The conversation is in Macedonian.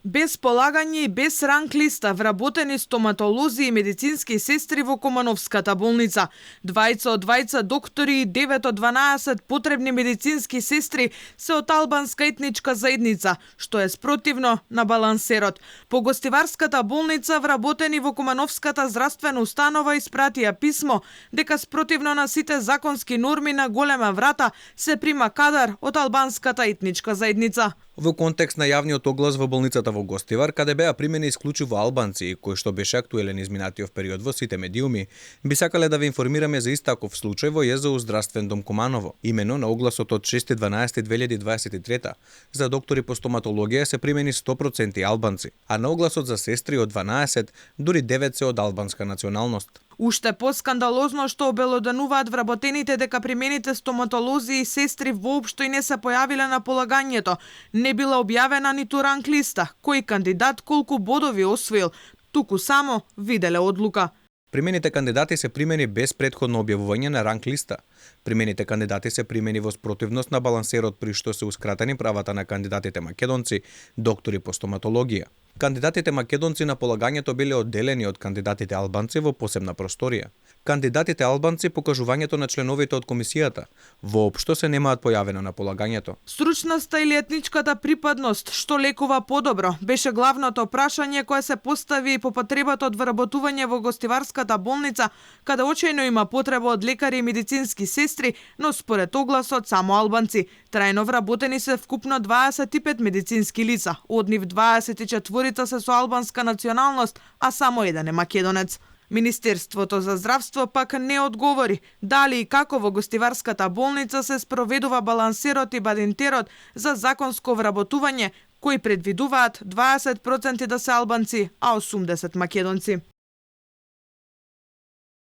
Без полагање и без ранг листа вработени стоматолози и медицински сестри во Кумановската болница. 2 од 2 доктори и 9 од 12 потребни медицински сестри се од албанска етничка заедница, што е спротивно на балансерот. По гостиварската болница вработени во Кумановската здравствена установа испратија писмо дека спротивно на сите законски норми на голема врата се прима кадар од албанската етничка заедница. Во контекст на јавниот оглас во болницата во Гостивар, каде беа примени исклучиво албанци, кој што беше актуелен изминатиот период во сите медиуми, би сакале да ве информираме за истаков случај во ЈЗУ Здравствен дом Куманово. Имено на огласот од 6.12.2023 за доктори по стоматологија се примени 100% албанци, а на огласот за сестри од 12 дури 9 се од албанска националност. Уште поскандалозно што обелодануваат вработените дека примените стоматолози и сестри воопшто и не се појавиле на полагањето. Не била објавена ниту ранг листа, кој кандидат колку бодови освоил, туку само виделе одлука. Примените кандидати се примени без претходно објавување на ранг листа. Примените кандидати се примени во спротивност на балансерот при што сеускратени правата на кандидатите македонци, доктори по стоматологија. Кандидатите македонци на полагањето биле одделени од кандидатите албанци во посебна просторија. Кандидатите албанци покажувањето на членовите од комисијата воопшто се немаат појавено на полагањето. Стручноста или етничката припадност, што лекува подобро, беше главното прашање кое се постави по потребата од вработување во гостиварската болница, каде очајно има потреба од лекари и медицински сестри, но според огласот само албанци. Трајно вработени се вкупно 25 медицински лица, од нив 24 се со албанска националност, а само еден е македонец. Министерството за здравство пак не одговори дали и како во гостиварската болница се спроведува балансерот и бадинтерот за законско вработување, кои предвидуваат 20% да се албанци, а 80 македонци.